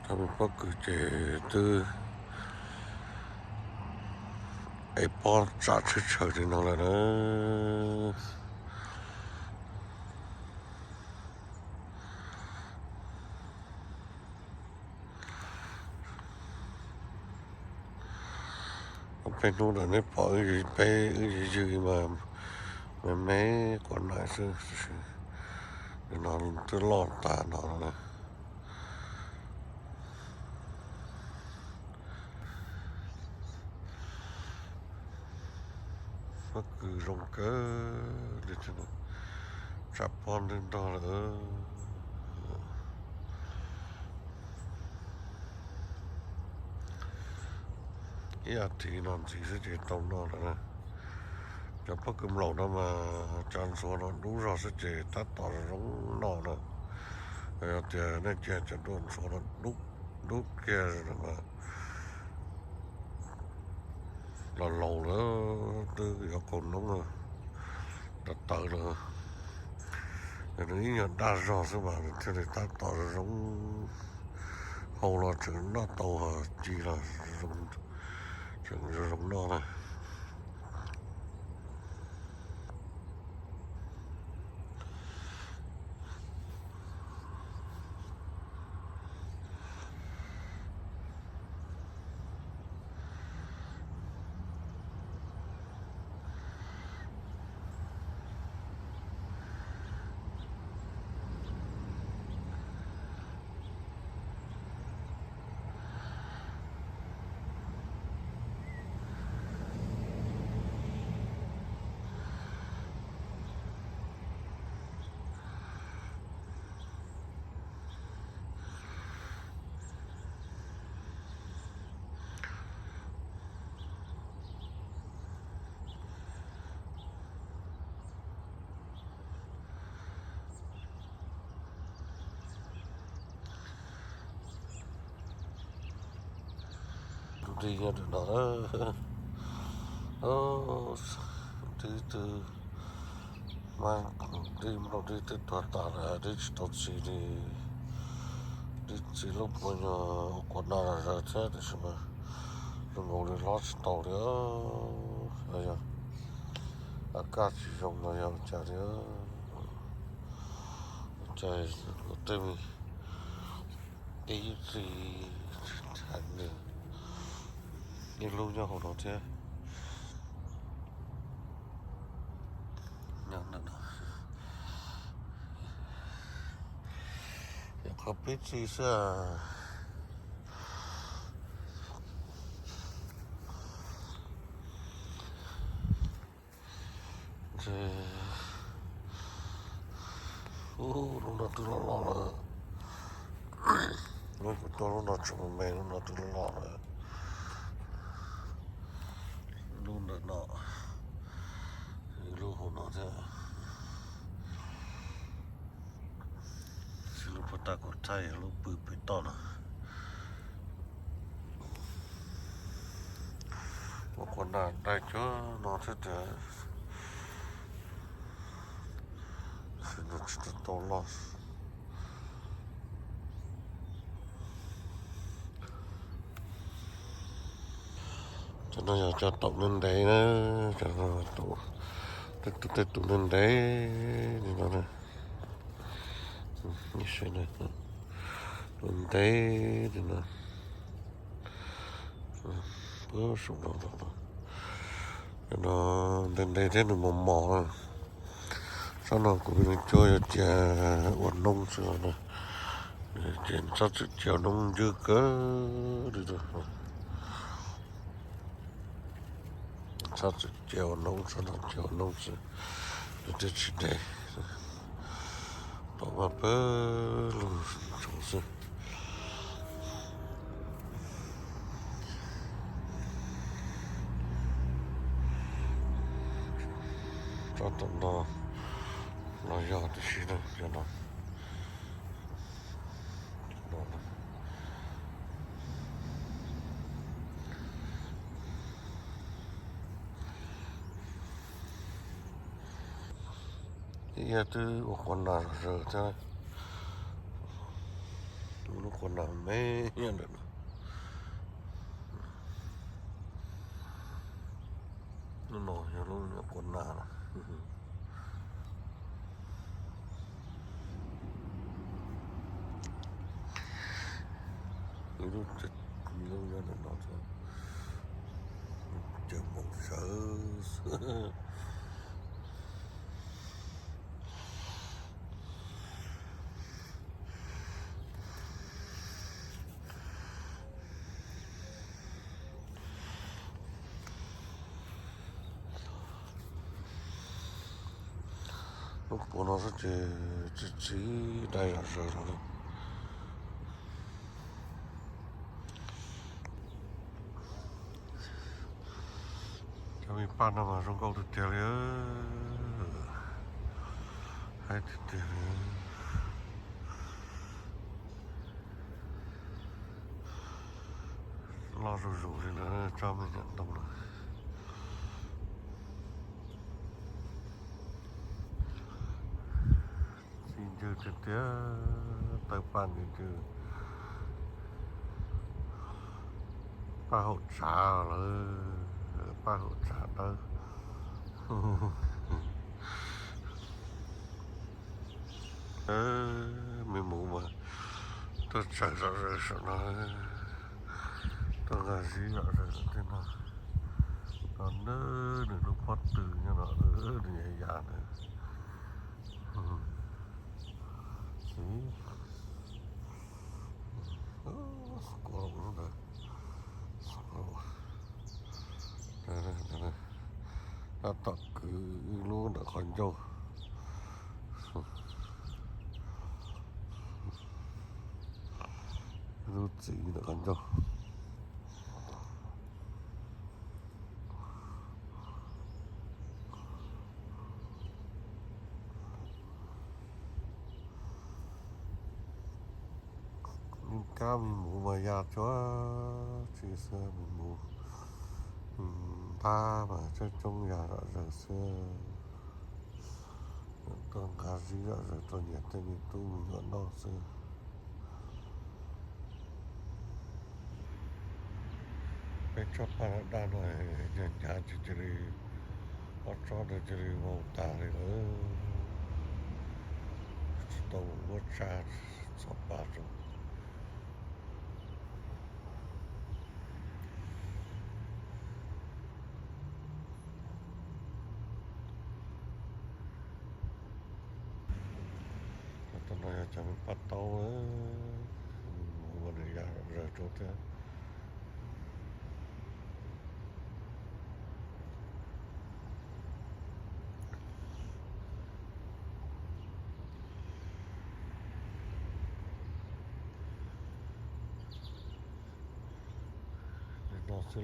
Cov pob kws ces twb ev pob tsam tshwj tshaws li no lawm na. Ob peb hnub ntawd neb pom wb, peb wb ywg ywg mas me me quas nas xwb, nim no twb loj tas no lawm. Pob kws zoo kawg li, tsam pob ntwg nrog lawm. Ib as thiv no ntxiv xwb ces tau noj lawm na. Cov pob kws mlaum no mas cov ntxhuav no dub zog xwb ces tab tom zoo zoo noj na. Yog tias nej cia cov dua ntxhuav no dub, dub kiag mas los laus lawm, twb yuav qaug noob tawv tawv lawm. Nws ib nyuag daj zog xwb mas nws thiaj li tab tom zoo zoo, hau los tseem noj tau, ci los tseem zoo zoo noj na. Tus dib nyob rau no, dib twb, dib nplooj dib twb tuag tas lawm, dib tsis tau txi li. Dib txi lub puas nyuag ua quas nas zom zaws thiab tiam sis mas zoo nkaus li hlob tsis tau li. Yog a kaj tsis zoo los yog ua cas li, ua cas tej me dib txi heev li. Ib lub nyob hauv no thiab. Yog qhov pib txi xwb. Lub no twb loj loj lawm. Kuv tuaj lub no tseem me me, lub no twb loj loj lawm. Lub ntawm no, lub hauv no thiab. Lub puag ta kuv thaij yog lub pw pem toj no. Ua quas nas dai cuag no thiab tiag, tsis tau loj. Cov no yog cov taum ntev ntev na, cov no taum, tej tus tej tus ntev ntev li no na. Ntev ntev li no. Cov no ntev ntev thiab nws mos mos na. Sab no kuv nws cuab yuav cia ua noob xwb na. Ces txhob txwm cia ua noob ncwb kawg li. Txhob txwm cia ua noob, sab no cia ua noob xwb, nws thiaj tsis ntev. Tom mas pawg lug tsaus xwb. Tsob tom no los yog tiam sis no, cov no. Ib yam twb ua quas nas zom zaws thiab. Lub Quas nas me nyob ntawm no. Lub no yog lub nyuam quas nas na. Ib lub, ib lub nyob ntawm no thiab. Cov hmoov sawv xwb. Lub quas no xwb ces tsis tsis dai zom zaws no. Cov me paj no mas zoo nkauj tiag tiag li, haib tiag tiag li. Loj zuj zus li ntawd tsob me nyuam ntoo na. Txi ncw tiag tiag, tawg paj ncw ncw. Paj haum tshav lawm, paj haum tshav dawb. Me muv mas tuaj tsaws zom zaws saum no, tuaj nqa zib zom zaws saum tej no. No nws lub pob tw nyob no, nws ya ya ntawd. Kuv lub ntawd, tab tom kwv ib lub ntawm qhov ncauj. Lub txiv ntawm qhov ncauj. Me kab me muv mas ya tsuag tsi xwb, me muv, me ntab mas coob coob ya zom zaws xwb. Tuaj nqa zib zom zaws rau nyias tej me tub me nyuam noj xwb. Peb tsob paj daj no hnyav hnyav ces cia li, ob tsob ntawd cia li vau tas li lawm. Tsis tau muab tsa txhom pas rau. Tam no yog cov paj taub, mus ua nws ya zom zaws rau thiab. Li no xwb lauj.